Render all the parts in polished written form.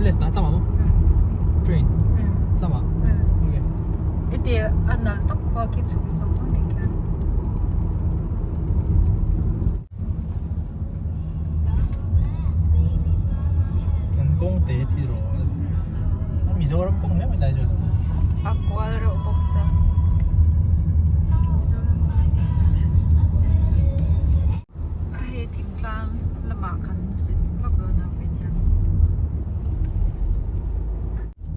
Left ah tlamah maw? Train tlamah. Okay. Iti a nal tawp khua khi chhum zawng zawng nen khian. Kan kawng te thi rawh. A Mizoram kawng hle mai lai chu. A kual reuh bawk sia. A hei thingtlang lamah kan zin vak dawn a vei hian.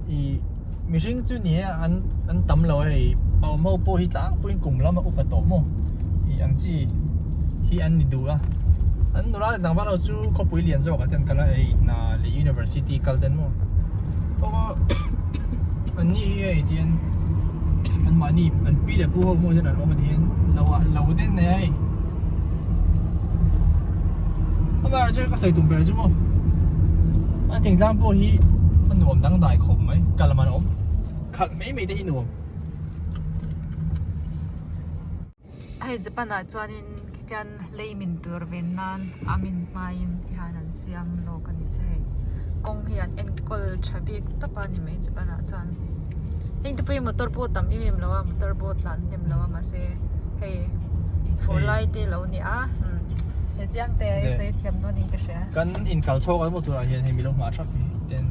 I mihring chu ni e an an tam lo hei a awm ho pawh hi tlangpuiin kum lama upa tawh maw tih ang chi hi an ni duh a an nula leh tlangval ho chu khawpui lian zawk ah te an kal a hei hna leh university kal te an maw an ni hi hei tihian an mahni an pi leh pu ho maw hian an awm a tihian lo ah lo te an nei a hei amaherawhchu ka sawi tum ber chu maw a thingtlang pawh hi a nuam dangdai khawp mai kal man a awm khalh mai mai te hi nuam. Hei Japan ah chuanin khitian lei min tur ven nan a min hmaiin tihian an siam lawk a ni che hei kawng hi an enkawl tha bik tawp a ni mai Japan ah chuan heng te pawh hi motor pawh tam em em lo a motor pawh tlan hnem lo a mahse hei fur lai te lo ni a se chiang te a sawi thiam dawn in ka hria. Kan inkal chhawk an hmuh turah hian hei mi lo hma thap hi ten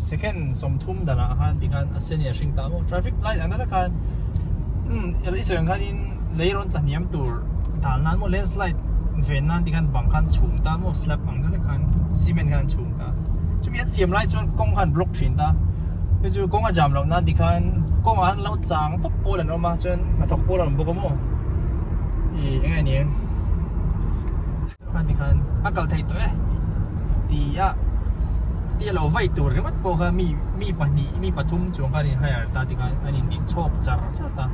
second 30 danah khan tikhan a sen in a hring ta maw traffic light ang deuh khan umm i sawi ang khanin lei rawn tla hniam tur dan nan maw landslide ven nan tikhan bang khan chhum ta maw slab ang deuh khan cement khan an chhum ta chumi an siam lai chuan kawng khan block thin ta chu chu kawng a jam loh nan tikhan kawngah khan lo chang tawp pawl an awm a chuan hnathawk pawl an awm bawk a maw ih eng nge ni ang. Khan ti khan a kal thei tawh e ti a ti a lo vaih tur ringawt pawh kha mi mi pahnih mi pathum chuang khan in hire ta ti khan an in din chhawk char char ta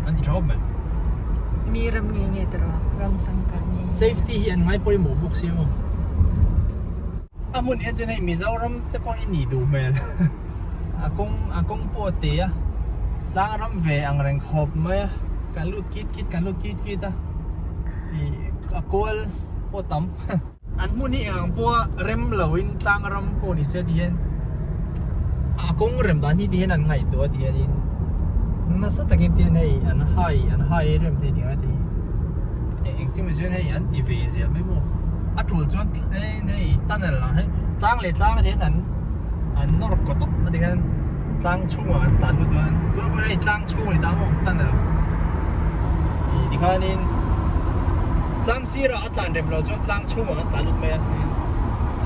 an ti tha khawp mai. Mi ram nge nge tawh ram changkang nge nge. Safety hi an ngai pawimawh bawk sia maw. A hmun en chuan hei Mizoram te pawh hi nih duh hmel a kawng a kawng pawh a te a tlang ram ve ang reng khawp mai a kan lut kit kit kan lut kit kit a ih a kual pawh a tam an hmun hi eng ang pawha rem lo in tlang ram pawh ni se ti hian a kawng rem dan hi ti hian an ngaihtuah a ti hian in nasa takin ti hian hei an hai an hai rem thei tih ang a ti eng chu mai chuan hei an ti ve zel mai maw a tul chuan hei tunnel ang hei tlang leh tlang a hian an an nawr kaw tawp a ti khan tlang chhungah an tlan lut dawn tunah pawh hei tlang chhung a ni ta maw tunnel ih tikhanin tlang sirah a tlan rem loh chuan tlang chhungah an tlan lut mai a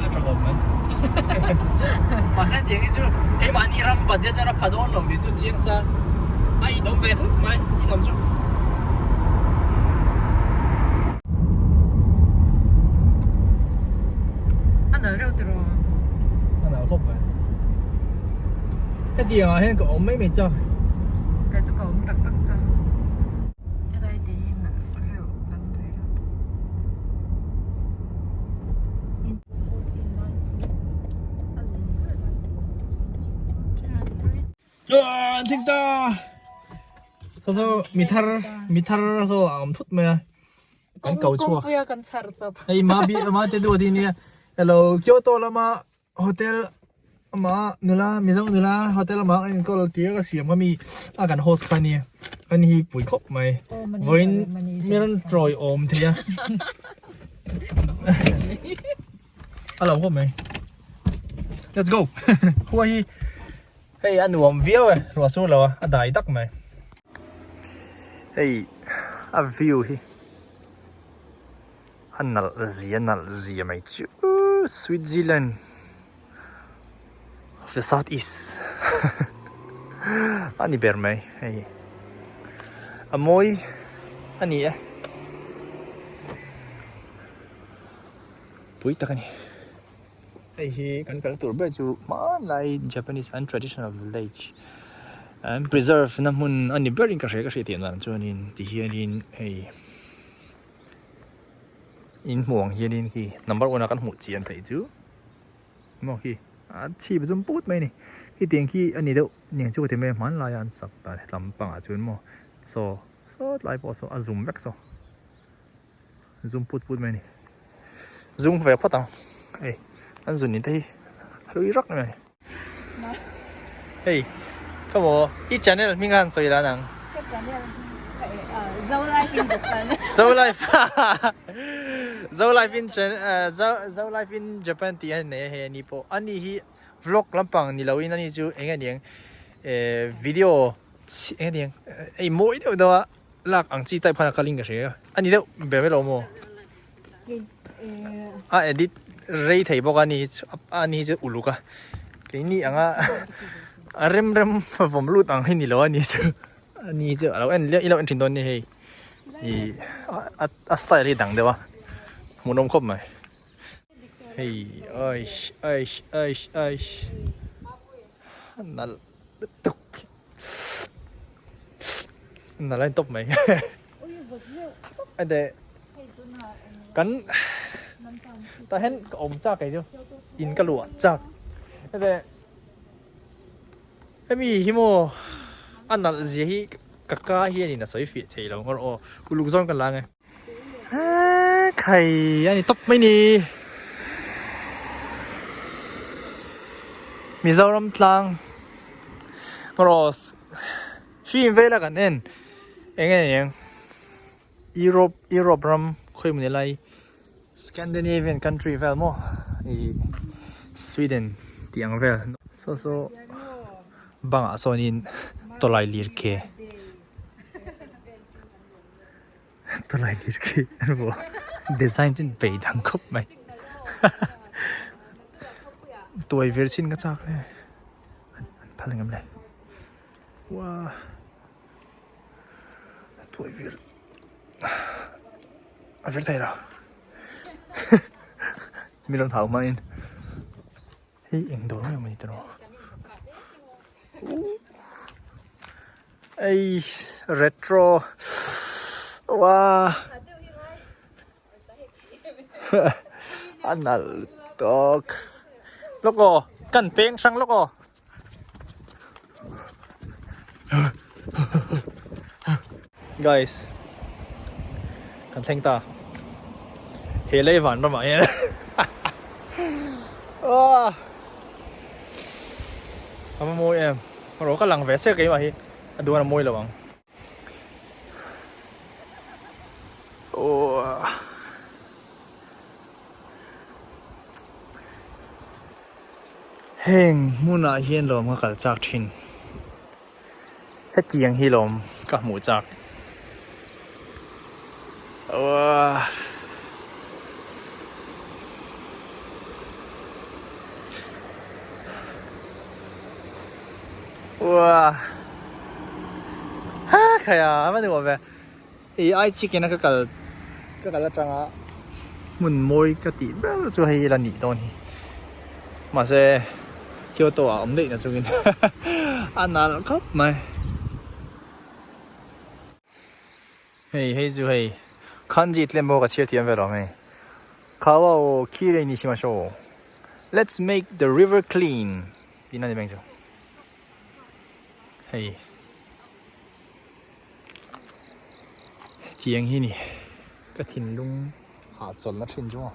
a tha khawp mai mahse tiang hi chu keimahni ram budget chuan a pha dawn lo tih chu chiang sa a inawm ve hup mai inawm chu. A nal reuh tiraw? A nal khawp mai. Hetiang ah hian ka awm mai mai chak. Kei chu ka awm tak tak chak. Helai te hi nal reuh dang thei reuh. An thing ta! Saw saw mi thar mi thar saw a awm thut mai a. Kan ko chhuak. Kawngpuia kan chhar chawp. Hei ma bi ma te duat hi nia. Hello Kyoto lama hotel ama nula Mizo nula hotel ama an enkawl tia ka siam kha mi a kan host kha nia. An hi pui khawp mai. Vawiin mi rawn tawi awm thei a. A lo khawp mai. Let's go. Khua hi Hei a nuam viau e, ruah sur lo a, a dai dak mai. Hei a view hi a nalh zia nalh zia mai chu Switzerland of the south east a ni ber mai hei a mawi a ni e pui tak a ni. Hei hi kan kal tur ber chu hmanlai Japanese an traditional village an preserve na hmun a ni berin ka hria ka hriat tih dan chuanin ti hianin hei in hmuh ang hianin khi number one a kan hmuh chian theih chu maw khi a chhip zum put mai a ni khitiang khi a ni deuh niang chu ka ti mai a hmanlaia an sak dan hetlam pangah chuan maw saw saw tlai pawh saw a zum vek saw. Zum put put mai a ni. Zum ve phawt ang. Hei an zun in te hi. Hlui rak mai. Hei, ka maw i channel hming khan sawi lan ang. Ka channel ka e Zo Life in Japan. Zo Life Zo Life in Zo Zo Life in Japan tih a nei a hei ani pawh. Ani hi vlog lampang ni loin ani chu eng nge niang video eng nge niang ei mawi deuh deuh a lak ang chi type khan a kalin ka hria a ni deuh ber mai lo maw. A edit rei thei bawk a ni a ni chu uluk a keini anga a rem rem vawm lut ang hi ni lo a ni chu a ni chu a lo en i lo en thin dawn nia hei ih a style hi dang deuh a hmuhnawm khawp mai hei aish aish aish aish a nalh lutuk nalh a ni tawp mai. Ente kan tah hian ka awm chak kei chu in ka luah chak ente hemi hi maw a nalh zia hi ka ka hianin a sawi fiah thei lo ngawr aw uluk zawng ka la ang e khai a ni tawp mai ni Mizoram tlang ngawr aw. Film vela kan en eng nge niang Europe Europe ram khawi maw ni lai Scandinavian country vel maw ih Sweden tih ang vel saw saw bangah sawnin tawlai lir ke tawlai lir ke an vuah design chu bei dang khawp mai tuai vir chin ka chak hle an phal engem le. Ua tuai vir a vir thei lo mi rawn hau hmain hei eng dawr mai awm a ni tawh ei retro ua a nalh tawk lawk aw kan peng hrang lawk aw. Guys kan thleng ta he lei van ramah hian ah a va mawi em rawh ka lang ve sek keimah hi a duan a mawi lo ang. Heng hmunah hian lawm ka kal chak thin. Hetiang hi lawm ka hmuh chak. Aww. Uaa ha khaia a va nuam ve i ai chicken a ka kal ka kal atanga hmun mawi ka tih ber chu hei la nih dawn hi mahse Kyoto ah awm daih na chungin a nalh khawp mai hei hei chu hei kanji tlem pawh ka chhiar thiam ve lo hei kawa o kirei ni shimashou let's make the river clean. Tihna ni beng chu hei tiang hi ni ka thinlung hahchawlhna thin chu maw.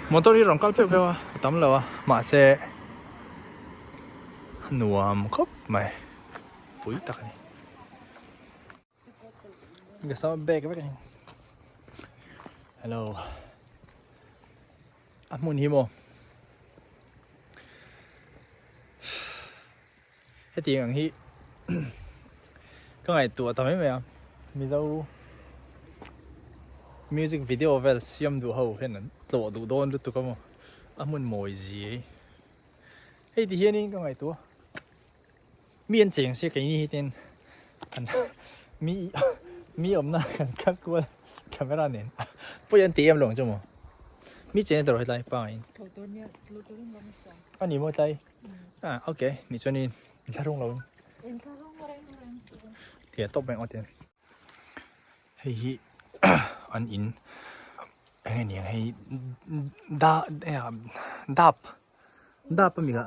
Motor hi rawn kal pheuh pheuh a a tam lo a mahse a nuam khawp mai pui tak a ni. Ka sama bag vek a ni. Hello. A hmun hi maw. Hetiang ang hi ka ngaihtuah ta mai mai a. Mizo music video vel siam duh ho hian an tlawh duh dawn lutuk a maw. A hmun mawi zia hi. Hei ti hianin ka ngaihtuah. Mi an cheng sia keini hi ten an mi mi awmna kan kal kual camera nen pawi an ti em lo ang chu maw mi cheng tur hetlai pangai ani maw tlai ah okay ni chuanin inthlahrung lo in tia tawp mai ang aw hei hi an in eng nge ni ang hei da dap dap a mi kha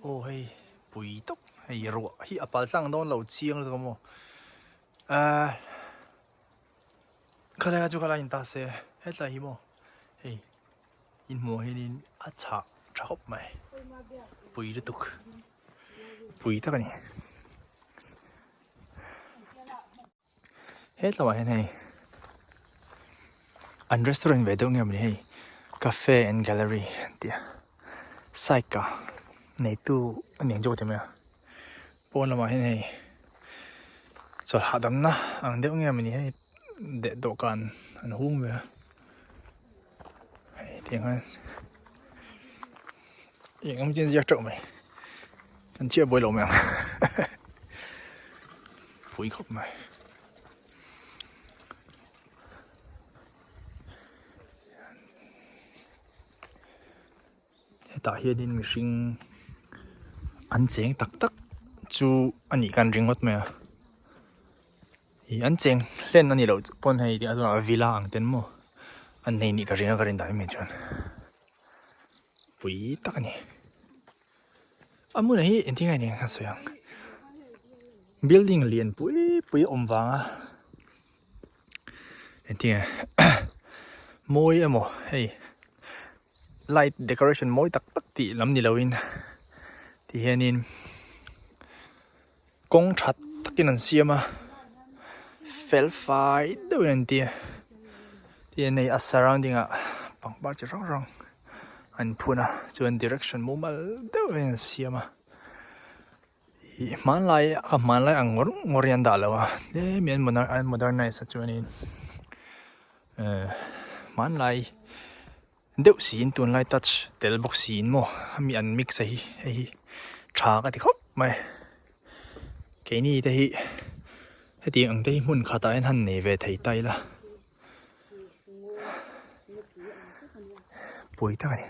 aw hei pui tawp. Hei ruah hi a pal tlang dawn lo chiang lutuk a maw. Ahh khalai kha chu khalai in ta se hetlai hi maw hei in hmuh ang hianin a chhah tha khawp mai pui lutuk pui tak a ni. He tlauah hian hei an restaurant ve deuh nge mawni hei cafe and gallery an tih a saika neitu a ni ang chu ka ti mai a pawn lamah hian hei chawlh hahdamna ang deuh nge mawni hei deh dawhkan an hung ve a hei tiang hian eng emaw chin ziak teuh mai an chhiah buai lo mai ang pui khawp mai. Hetah hianin mihring an cheng tak tak chu a nih kan ring ngawt mai a ih an cheng hlen a nih loh pawn hei tih a villa ang ten maw an nei nih ka ring a ka rin dan em em chuan pui tak a ni a hmunah hi engtin nge eng ka sawi ang building lian pui pui a awm vang a engtin nge mawi emaw hei light decoration mawi tak tak tih lam ni loin ti hianin kawng tha takin an siam a fel fai deuhin an ti a tihian hei a surrounding ah pangpar chi hrang hrang an phun a chuan direction mumal deuhin an siam a ih hmanlai a hmanlai ang ngawr ngawr hi an dah lo a tlem in an modernize a chuanin ehh hmanlai deuh siin tunlai touch tel bawk siin maw hemi an mix a hi hei hi tha ka ti khawp mai keini te hi hetiang ang te hi hmun khatah hian han nei ve thei ta ila pawi tak a ni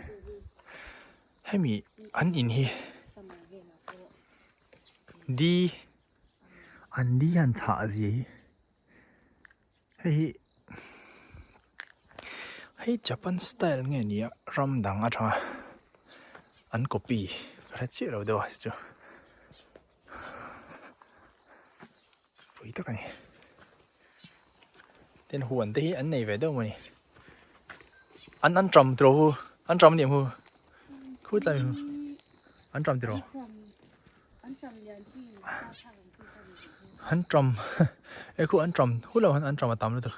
hemi an in hi di an di hian chhah zia hi. Hei hi hei Japan style nge nia ram dang atanga an copy ka hre chiah lo deuh a chu pui tak a ni tin huan te hi an nei ve deuh maw ni an an tram tiraw hu an tram aniang hu khutlai hu an tram tiraw. An tram e khu an tram hu lo han an tram a tam lutuk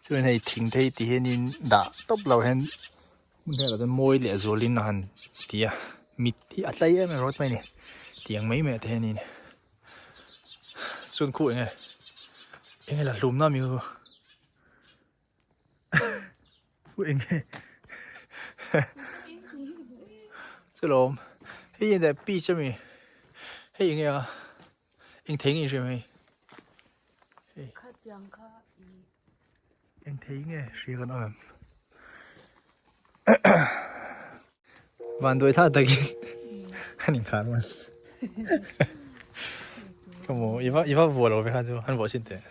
chuan hei thing te hi ti hianin dah tawp lo hian hmun vel ah chuan mawi leh zualin a han ti a mit hi a tlai em em rawt mai a ni tiang mai mai ah te hianin chuan khu enge enge la hlum na mi khu. Enge chulawm hei eng peach ami hei enge a eng thei nge in hria hei eng thei nge hria kan awm em vanduai thlak takin an inkhar man ka maw i va i va vuah lo ve kha chu an vuah chin teh.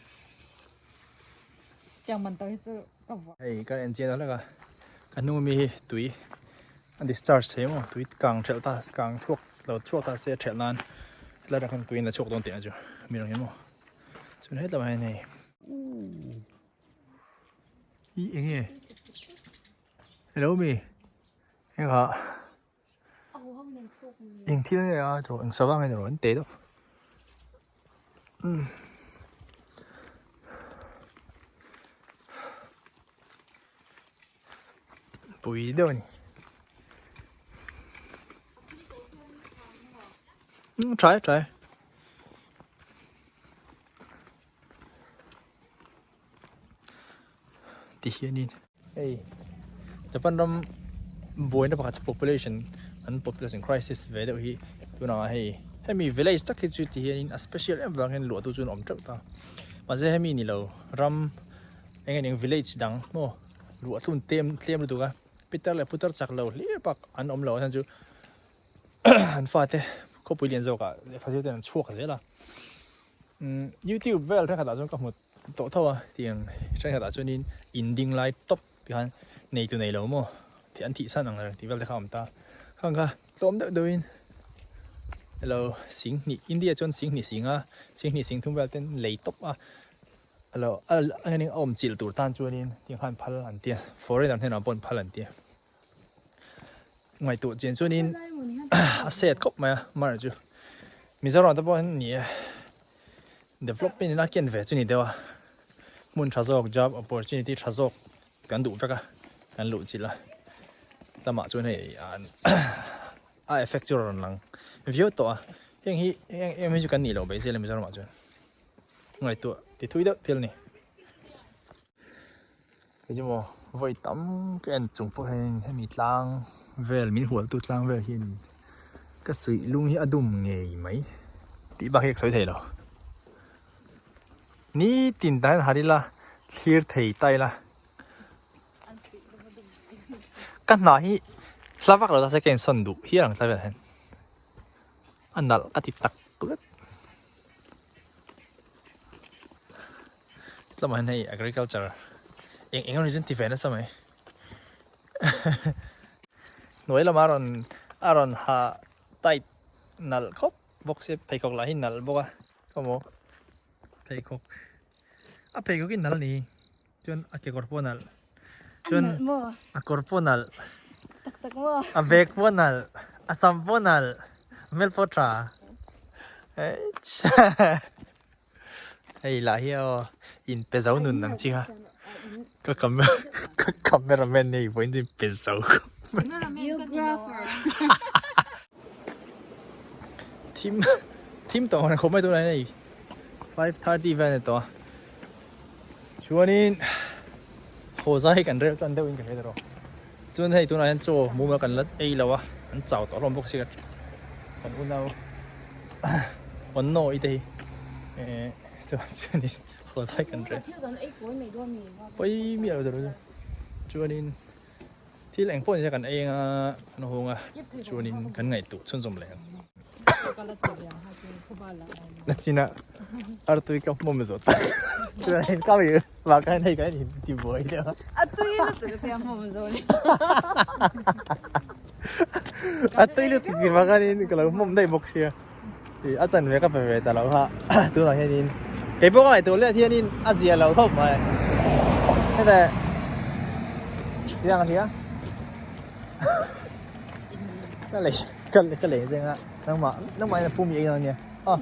Tiang man to hi chu ka vuah. Hei kan en chian hlek a ka hnung ami hi tui a discharge thei maw tui kang thelh ta kang chhuak lo chhuak ta se a thelh nan hetlai atang khan tui in la chhuak dawn tih na chu mi rang hi maw chuan hetlai ah hian hei uuh hi eng nge hello mi engah eng thil nge a tawh eng sava nge ni rawh an teh deuh umm pui deuh a ni umm tha e tha e. Ti hianin hei Japan ram buaina pakhat chu population an population crisis ve deuh hi tunah hei hemi village tak hi chu ti hianin a special em vang hian luah tu chu an awm teuh ta mahse hemi ni lo ram eng eng village dang maw luah thlun tlem tlem lutuk a pitar leh putar chak lo hlir bak an awm lo a chhan chu an fate khawpui lian zawkah lehkha zir ten an chhuak zel a umm youtube vel thenkhatah chuan ka hmu tawh tho a tiang thenkhatah chuanin in ding lai tawp tikhan nei tu nei lo maw. an thih san ang reng tih vel te kha a awm ta khang kha tlawm deuh deuh in elo singhnih India chuan singhnih singa singhnih sing thum vel ten lei tawp a alo a a awm chilh tur tan chuanin tiang khan phal an tia foreigner hnenah pawh an phal an tia. Ngaihtuah chian chuanin a set khawp mai a mar chu Mizoram te pawh hian ni e development in a ken ve chu ni deuh a hmun tha zawk job opportunity tha zawk kan duh vek a kan luh chilh a lamah chuan hei a effect chu a rawn lang viau tawh a heng hi heng em hi chu kan nih loh beisei a Mizoram ah chuan ngaihtuah ti thui deuh thil a ni. Kei chu maw vawi tam ka en chung pawh hian hemi tlang vel min hual tu tlang vel hian in ka suih lung hi a dum ngei mai tih bak hi ka sawi thei lo nitin tan hian har ila thlir thei ta ila ka hna hi hla vak lo ta se ka insawn duh hial ang tla velah hian a nalh ka ti tak zet. Tlawmah hian hei agriculture eng eng emaw ti ve nasa mai hnuai lamah a rawn a rawn ha tight nalh khawp bawk sia pheikhawk lah hi nalh bawk a khawmaw pheikhawk a pheikhawk hi nalh a ni chuan a kekawr pawh a nalh chuan a kawr pawh a nalh a bag pawh a nalh a sam pawh a nalh a hmel pawh a tha Hei lah hi aw in pe zo nun ang chi kha ka ka cameraman nei pawhin in pe zo thim thim tawh ang khawp mai tunah hian hei 5:30 vel a ni tawh a chuanin haw zai hi kan rel tan deuhin ka hre ta rawh chuan hei tunah hian chaw mumal kan la ei lo a an chau tawh hlawm bawk si kan unau. Awn naw i te hi eh chuan chuanin haw zai kan rel pawi miah lo tur chuanin thil eng pawh ni se kan ei anga kan hung a chuanin kan ngaihtuah chhunzawm leh ang nachina artui ka hmawm zawh tak chuanin ka mi vah khan hei kan inti buai deuh a A tui lutuk ni bak anin ka lo hmawm daih bawk sia ih a chanve ka pe ve ta lo kha tunah hianin kei pawh ka ngaihtuah let hianin a zia lo khawp mai heta tiang a hria ka lei ka ka lei zeng a nangmah nangmah hian a pum i ei dawn ania aw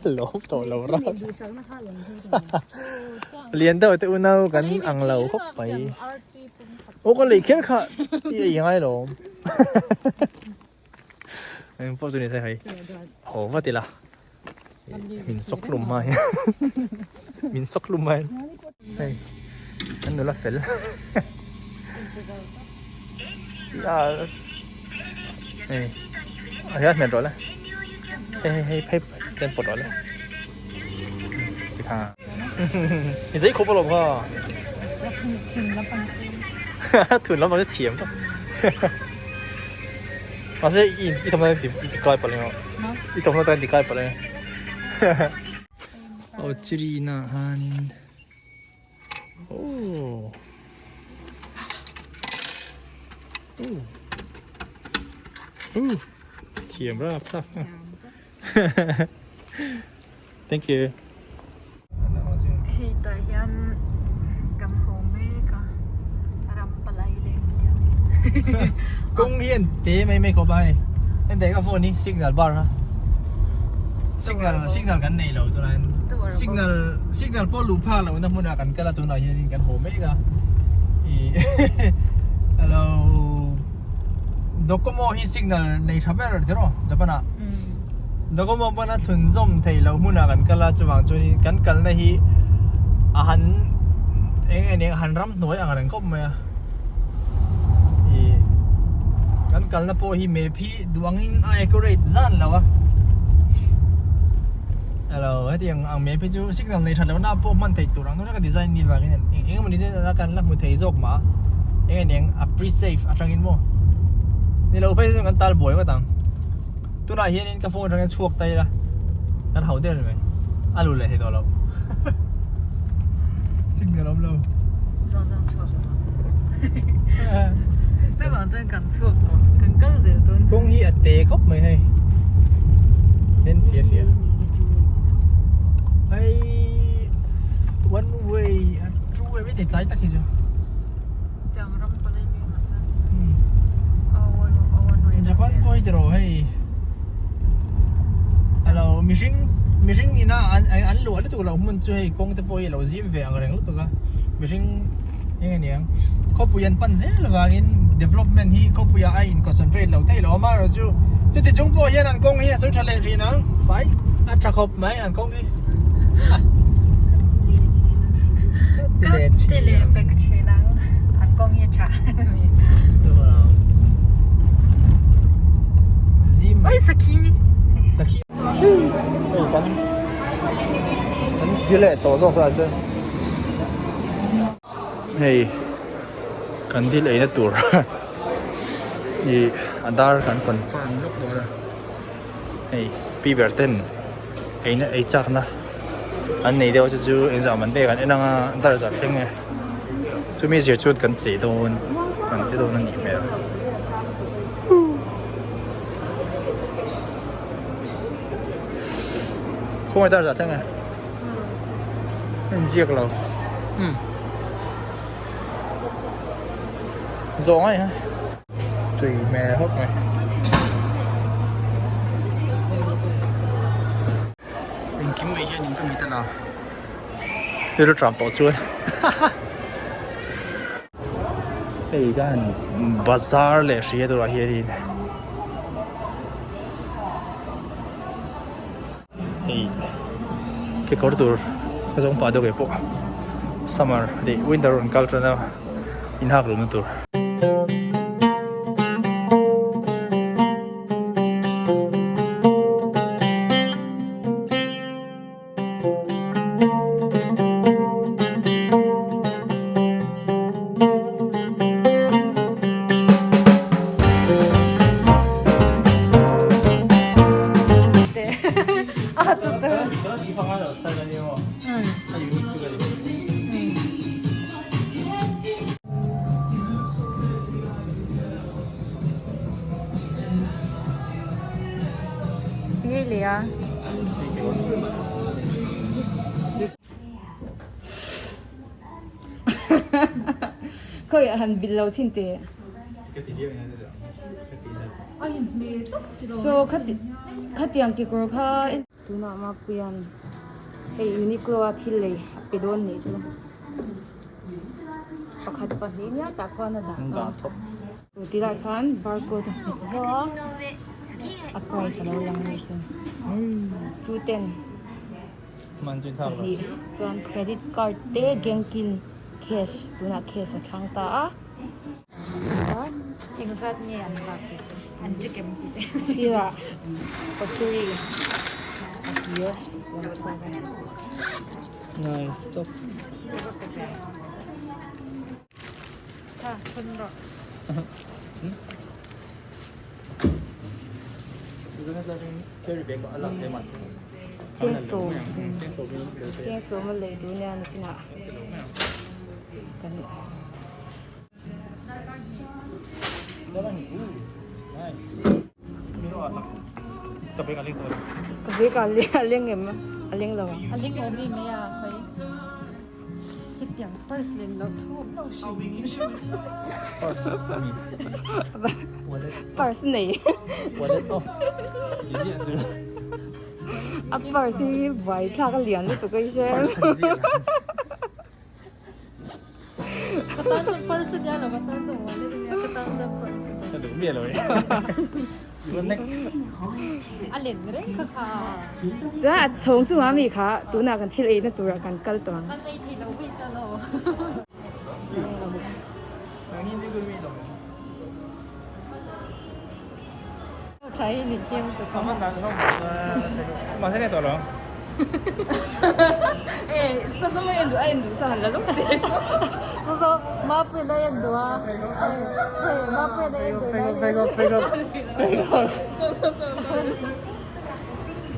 Lawm tawh lo ram. Lian deuh te unau kan ang lo khawp mai. Aw ka lei kher kha i ei ngai lo. Eng pawh chu ni thei hei. Haw vat ila. Min sawk hlum mai. Min sawk hlum mai. Hei kan nula fel. Hei a hian hmel rawh le. Hei hei hei phei ken pawt rawh le. Tikha. I zei khawp alawm kha. Thun lampang si. Thun lampang chu thiam tawp. Mahse i i thawmhnaw i ti kai palh emaw. I thawmhnaw tan i ti kai palh emaw. Aw chirina hanin oh oh oh thiam rap ta thank you Hei tah hian kan haw mek a ram palai leng tiang hi. Kawng hian te mai mai khawp a hei heng ka phone hi signal bar kha signal signal kan nei lo tunah hian signal signal pawh luh phak lohna hmunah kan kal a tunah hianin kan haw mek a ih hello Docomo hi signal nei tha ber tiraw Japan ah Docomo pawn a thlun zawm thei lo hmunah kan kal a chuvang chuanin kan kalna hi a han eng nge ni han ramhnuai ang reng khawp mai a. Ih kan kalna pawh hi map hi duh angin a accurate zan lo a hello hetiang ang map hi chu signal nei that lohna pawh hman theih tur ang ka design ni vangin eng eng emawni ten a kan la hmu thei zawk mah a eng eng eng a pre save atangin maw ni lo phei chu kan tal buai ngawt ang tunah hianin ka phone atangin chhuak ta ila kan hau der mai a lut leh thei tawh lo signal awm lo. Chuan chuan chhuak lo ang. Chuvang chuan kan chhuak lo ang. Kan kal zel dawn. Kawng hi a te khawp mai hei. En fia fia. Hei one way a two way mai thei tlai tak hi chu. Tiang ram palai leng ah chuan. Aw one way. Japan pawh hi tiraw hei. Alo mihring mihring ina an an luah lutuk loh hmun chu hei kawng te pawh hi a lo zim ve ang reng lutuk a mihring eng nge niang khawpui an pan zel avangin development hi khawpui ah a in concentrate lo theih lo a amaherawh chu chuti chung pawh hian an kawng hi a sawi tha leh thin ang fai a tha khawp mai an kawng hi Ka ti leh pek thin ang an kawng hi a tha. Oi sakhi. Sakhi. Hei kan kan thi leh tawh zawk lah chuan hei kan thil eina tur ih a dar kan confirm lawk dawn a hei pi ber ten eina ei chak na an nei deuh chu chu engzah man pek an en anga dar zah thleng e. Chumi zir chuan kan chei dawn kan che dawn a nih hmel. Khawngaih dar zah thleng e. A inziak lo. Umm. Zawh ngai ha. Tui hmel hawk mai. Engkim mai hian in ka mit a la. Rilru tram tawh chuan hei ka han bazar leh hria turah hianin hei kekawr tur ka zawng pah deuh ve pawh summer leh winter rawn kal tan a inhak luhna tur. Ngei leh a. Khawiah han bilh lo thin teh. So khatiang kekawr kha tunah Mapuia'n hei Uniqlo a thil lei a pe dawn nih chu pakhat pahnih nia tah khuan a dah ta. Ti lai khan barcode a hmet zauh a a price a lo lang mai chu 210 pahnih chuan credit card te genkin cash tunah cash a thlang ta a. Engzat nge an lak ve te an check em tih te. Sirah kachori a kir rawn chhuak a. Nice stop. Tha phun rawh. Cheng sawm cheng sawm a lei duh nia nichinah kan Ka bag a leng em a leng lo ang. A leng awm em mai a khawi. Hetiang purse len loh thu awm lo hrim. Purse nei. A purse hi buai thlak a lian lutuk a i hre. Ka tan chuan purse ania lo ka tan chuan wallet ania ka tan chuan purse ania. Ka duh miah lo e. A len reng kha kha. Chuan a chhawng chungah mi kha tunah kan thil eina turah kan kal tawh ang. Kan ei thei lo vei chuan aw.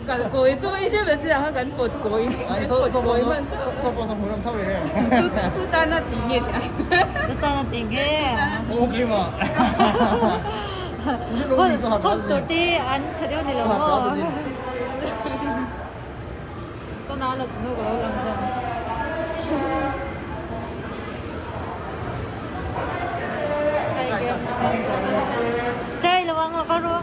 Kal kawi tu i hre ve chi ang a kan pawt kawi kan pawt kawi hman So pawh sa hmuh tho i hre. Tu tana ti nge ti ai. Tu tana ti nge. Okay ma. Hon hon tur te an tha deuh ni lo maw. Tana la tu nu ka lo lang zawng. Hei game center. Chai lo ang ka ru.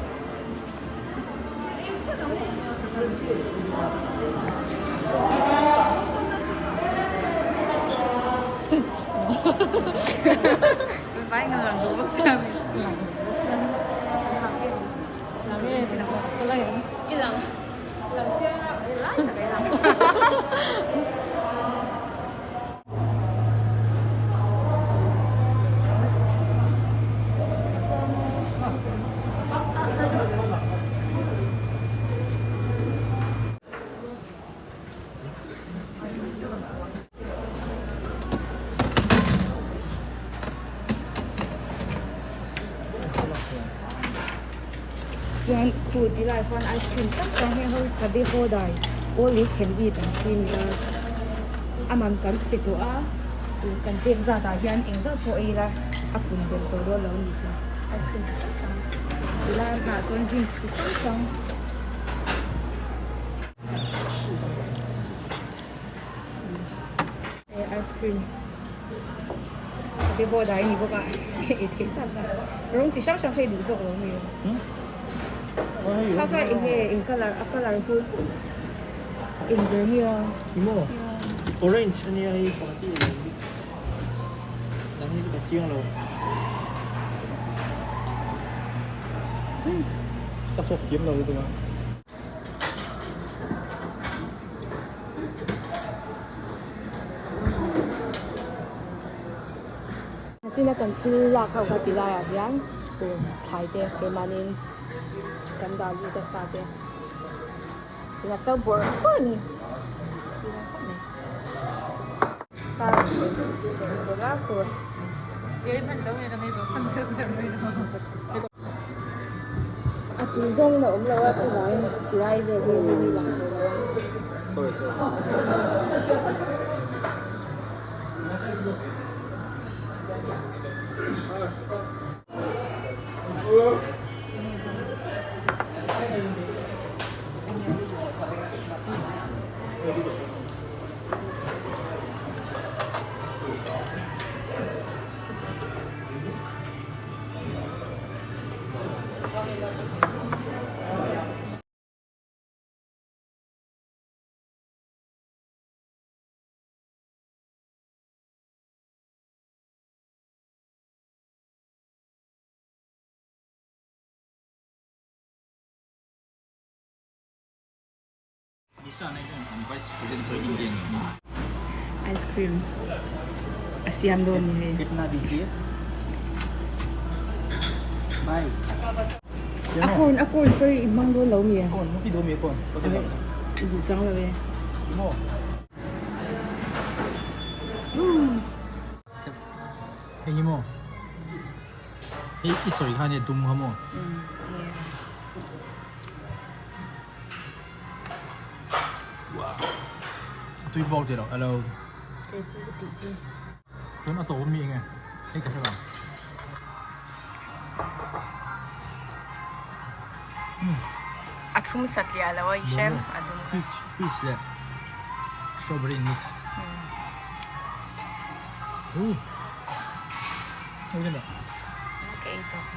Chuan khu ti lai khuan ice cream hrang hrang heng ho hi tabe haw dai all you can eat an ti nia a man kan pe tawh a kan pek zat ah hian eng zat pawh ei ila a pun belh tawh dawn lo a nih chu ice cream chi hrang hrang ti lai ah sawn drinks chi hrang hrang. Ice cream tabe haw dai a ni bawk a ei theih zat zat rawng chi hrang hrang kha i duh zawk lo a mi kha kha eng nge eng colour a colour chu eng ber nge a emaw orange ania hei pakhat hi alo bik dang hi ka chiang lo ka sawk thiam lo lutuk a. China kan thil lak ho kha ti laiah hian thlai te keimahniin kan dah lut a sa te tina so bawrh bawrh a ni sa rawn bawrh a bawrh. A chu zawng in a awm lo a chuvangin tilai vel hi a lang thei lo a. Sorry sorry. Ice cream a siam dawn ni hei. A corn a corn sawi i hmang dawn lo mi a? I duh chang lo e. Hei hi maw? Hei i sawi kha nia dum kha maw? Wow. A tui bawk tih loh alo. Kei chu ka tih chu. Tun a tawp ami enge? Hei ka hre lo. A thlum satliah lo a i hrem a dum kha. Peach, peach leh strawberry mix. Uh. Ka ei tawp.